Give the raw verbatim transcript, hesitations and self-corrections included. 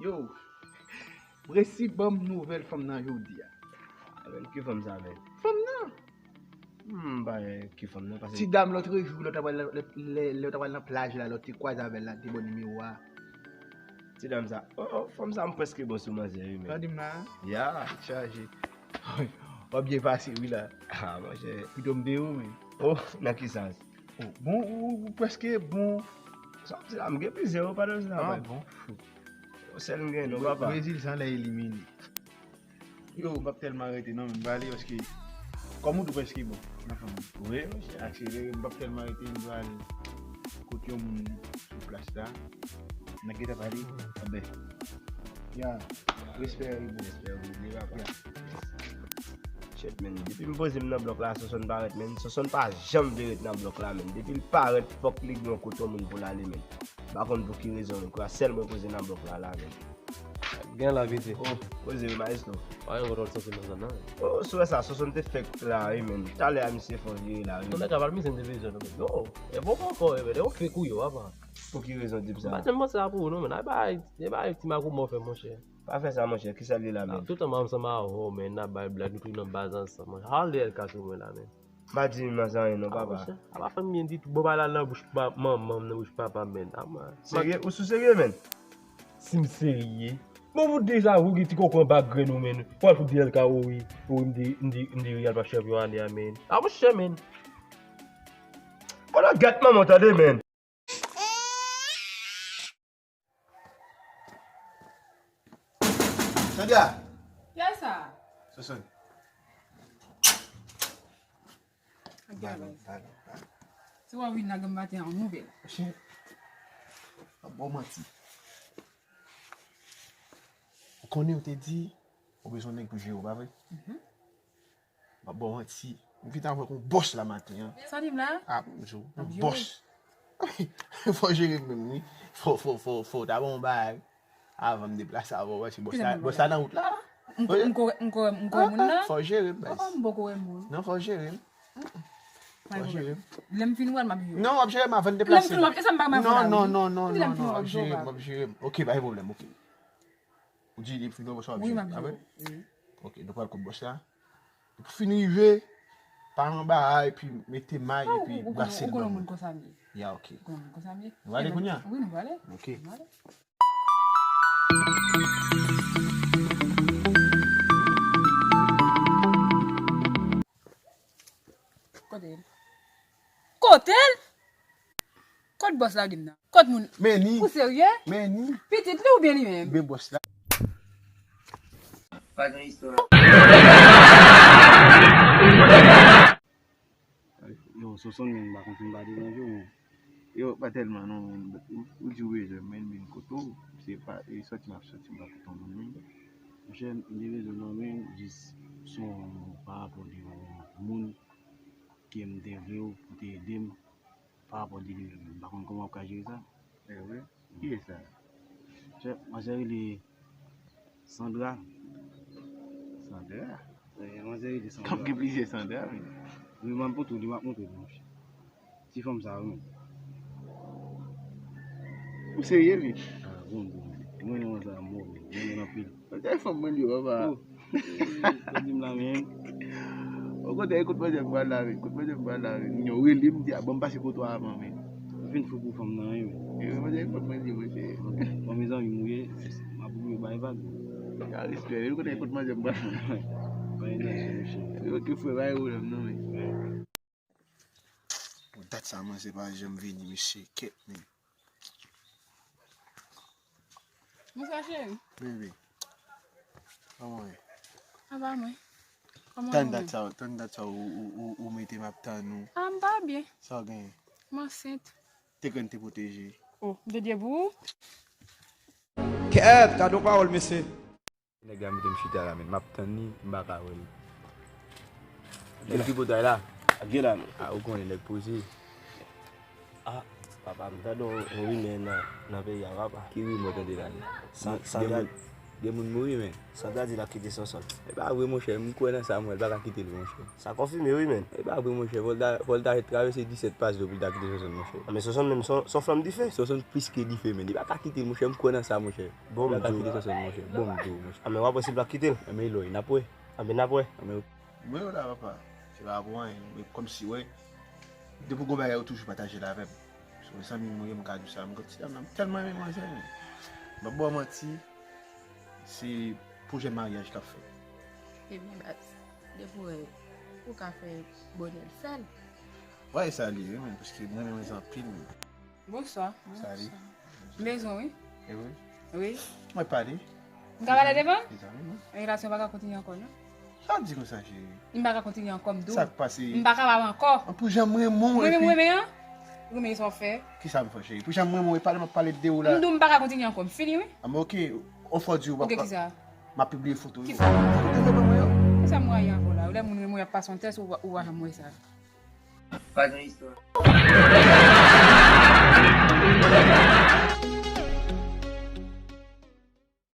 Yo, resi ban m nouvèl fanm nan jodi a. A, men ki fanm sa, men? Fanm nan! Hmm, m pa wè ki fanm nan, paske ti dam lòt jou, lè w t ap al nan, lè, lè, lè w t ap al nan plaj la, lè w te kwaze avè l la, te ba w nimewo a. Ti dam sa, oh, oh, fanm sa, m prèske bon sou manzè, wi, men. Tande m la? Ya. Chaje. W ap byen pase, wi, la. Ah, monchè. Pito m deyò, men. Oh, nan ki sans? Oh, bon, ou, ou prèske bon. Sa, sa, m gen plizyè, ou pa nan sa, ah, bon. Sèl m gen, non, papa. Brezil, sa lè elimine. Yo, m p ap tèlman rete, non, men m prale, paske, kòm ou di, w prèske bon, nan fanm nan. Wi, monchè. Akselere, m p ap tèlman rete, m prale kote yon moun sou plas la. N a gentan pale, anben. Ya, respè, wi, bon. Respè, wi, li la, papa. Ya. Shit, men. Depi m poze m nan blòk la, Sonsonn parèt, men. Sonsonn pa janm vle ret nan blòk la, men. Depi l parèt, fòk li gen yon kote yon moun pou l ale, men. M pa konn pou ki rezon, men. Kwa, sèl mwen poze nan blòk la, la, men. Gen la, piti. Oh, poze, wi, maestro. Pa gen kontwòl Sonsonn nan zòn nan. Oh, sou sa, Sonsonn te fèk la, wi, men. Talè a, misye fò vire la, wi. Ton nèg la pa mize m te bezwen, non, men. Yo, e bon ankò, wi, men. E yon fake ou ye, papa. Pou ki rezon di m sa? M pa janm panse sa pou ou, non, men. Ay, bay, e bay, ti magoumè w fè, monchè. Pa fè sa, monchè. Kisa l ye la, men? Tout tan m ansanm avè w, men, n ap bay blag, nou tou nan baz ansanm, monchè. Harold L K sou mwen la, men. M pa di m anyen non, papa. Monchè, a pa fè m byen ditou. Bon, pa la nan bouch pa, manman m, nan bouch papa m, men. A, man. Serye? Ou sou serye, men? Si m serye. Bon, pou deja, ou gen ti koko anba grenn ou, men. Ou al fout di L K, o wi, o wi, m di, m di, m di Real pa chanpyon ane a, men. A, monchè, men. Bon, nan gèt manman w, tande, men. Sandra! Kiyès sa? Sonsonn. Ak gavèz. Balon, balon, balon. Se wè w vin lage m maten an, yon nouvèl. Monchè, m ap ba w manti. Ou konnen ou te di, ou bezwen nèg pou jere w, pa vre? Mhm. M ap ba w manti. M vin avèk yon bòs la maten an. Sa di m la? Ah, m di w, yon bòs. Fò w jere m menm, wi. Fò, fò, fò, fò w ta ban m yon bagay avan m deplase avè w, paske bòs la, bòs la nan wout la. M ko-, m ko-, m ko-, m kore moun nan. Fò w jere m, baz. Oh, m poko wè moun. Non, fò w jere m. Fò w jere m. Lè m fin wè l, m ap jere w. Non, w ap jere m avan n deplase. Lè m fin wè l, e sa m pa gen nan foul la, wi. Non, non, non, non, non, w ap jere m, w ap jere m. Ok, pa gen pwoblèm, ok. Ou di depi nou wè sa w ap jere. Wi, m ap jere. Wi. Ok, nou pral kot bòs la. Depi w fin rive, pa anba a, epi mete may, epi brase l ban mwen. Ou konnen moun konsa m ye. Ya, ok. Ou konnen moun konsa m ye. Nou ale kounye a? Wi, nou ale. Ok. Nou ale. Kote l? Kote l? Kot bòs la di m nan? Kot moun? Men ni. Ou serye? Men ni. Pitit li oubyen li menm? Men bòs la. Pa gen istwa. Yo, Sonsonn, men m pa konn si m pa deranje w, men. Yo, pa tèlman non, men. Ou di w bezwen m, men, men kote w? Se pa, e sòti m ap sòti, m pa kote w menm. Monchè, m te bezwen w non, men, jis se yon pa rapò de yon moun ke m te vle w pou te ede m. Pa rapò de li menm. M pa konn kòman w ka jere sa. E vre? Kiyès sa? Chè, manzè rele Sandra. Sandra? Wi, manzè rele Sandra. Kòm gen plizyè Sandra, wi. Wi, m ap montre w li, m ap montre w li, monchè. Ti fanm sa, wi, menm. Ou serye, wi? Ah, bon, bon. Mwen, mwen, sa, mwen, mwen, mwen, anpil. Sa e fanm mwen li yo, papa. Oh. Sa di m la, men. O kontrè, e kot manzè m pral la, men. Kot manzè m pral la, men. Yo rele m, di, a, ban m pase kote w avan, men. M fin fou pou fanm nan, wi, men. E, manzè e fanm mwen li yo, monchè. Bon, mezanmi, m ye, m ap oblije bay vag. Ka respè, e kote, e kot manzè m pral la. Bay nan, monchè. Yo, ke frè, bay pwoblèm, non, men. Bon, dat sa, manzè pa janm vini, mesye, kèt, men. Bonswa, cheri. Bebe. Kòman w ye? Sa va, mwen. Kòman w ye? Tann dat sa, tann dat sa, ou, ou, ou, ou mete m ap tann ou. Ah, m pa byen. Sa w genyen? M ansent. Te krenn te pwoteje. Oh, m te dye pou ou. Kèt, gade yon pawòl, mesye. Nèg la mete m chita la, men m ap tann li, m pa ka wè l. Nèg tripotay la. Ak gen la, men. Ah, ou konnen nèg poze. Ah, papa, m tande yon, yon rimè nan, nan peyi a, papa. Ki rimè w tande la, men? Sa, sa gen moun, Gen moun mouri, men. Sandra di l ap kite Sonsonn. E pa vre, monchè, m kwè nan sa, mwen, l pa ka kite l, monchè. Sa konfime, wi, men. E pa vre, monchè, fò l ta, fò l ta travèse disèt pas dlo pou l ta kite Sonsonn, monchè. A, men Sonsonn menm, se yon, se yon flanm dife. Sonsonn plis ke dife, men. Li pa ka kite l, monchè, m kwè nan sa, monchè. Bon, m di w. Li pa ka kite Sonsonn, monchè. Bon, m di w, monchè. A, men w ap wè si l pa kite l. A, men lòy, n ap wè. A, men n ap wè. A, men Mwen yo la, papa. Se pa pou anyen, non. Men kòmsi, wè, depi w gon bagay, ou toujou pataje l avè m. Se yon zanmi mwen ye, m ka di w sa, m gon ti dam nan, m tèlman renmen manzè, men. M ap ba w manti, se pwojè maryaj k ap fèt. Ebyen, baz, depi w wè ou ka fè bonè l, fè l. Wè, e sa li ye, wi, men, paske mwen renmen manzè anpil, men. Bonswa. Sali. Bonswa. Mezon, wi. E wi. Wi. Mwen pale. M ka pale devan l? Mezanmi, non. Relasyon pa ka kontinye ankò, non. Sa w di konsa, cheri? M pa ka kontinye ankò, m di w. Sa k pase? M pa kapab ankò. An, pou jan m renmen w, epi. Mwen menm renmen an? Renmen sa w fè? Kisa m fè, cheri? Pou jan m renmen w, e pale m ap pale de ou la. M di w m pa ka kontinye ankò, m fini, wi. A, men oke, on fò di w, m ap, oke, kisa? M ap pibliye foto yo. Ki foto? Foto yo ban mwen yo. Kisa m rayi avè w la? Lè moun renmen w, y ap pase yon tès, ou, ou pa janm wè sa. Pa gen istwa.